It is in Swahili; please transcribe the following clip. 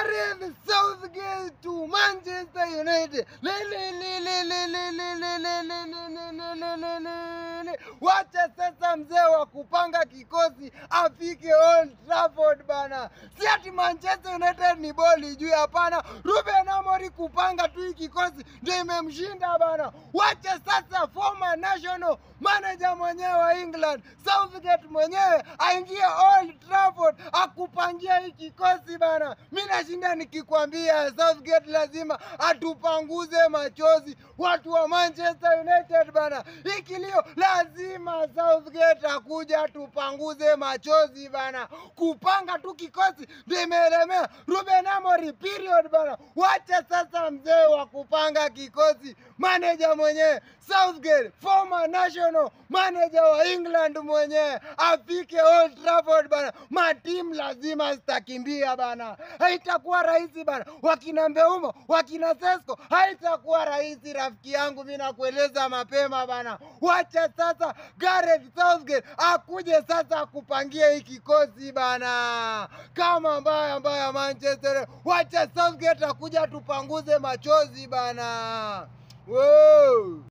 Gareth Southgate to Manchester United. Le. Wacha sasa mzee wa kupanga kikosi afike Old Trafford bana. Si ati Manchester United ni boli juu, hapana. Ruben Amorim kupanga tu hii kikosi ndio imemshinda bana. Wacha sasa former national manager mwenyewe wa England Southgate mwenyewe aingie Old Trafford akupangia hii kikosi bana. Mi nashinda nikikwambia Southgate lazima atupanguze machozi watu wa Manchester United bana. Hii kilio lazima Southgate akuja atupanguze machozi bana. Kupanga tu kikosi ndio imeelemea Ruben Amorim period bana. Wacha sasa mzee wa kupanga kikosi, manager mwenyewe Southgate, former national manager wa England mwenyewe afike Old Trafford bana. Matimu lazima zitakimbia bana, haitakuwa rahisi bana. Wakina Mbeumo, wakina Sesko, haitakuwa rahisi rafiki yangu, mimi nakueleza mapema bana. Wacha sasa Gareth Southgate akuje sasa akupangie hii kikosi bana, kama mbaya mbaya Manchester. Wacha Southgate akuja tupanguze machozi bana. Wow.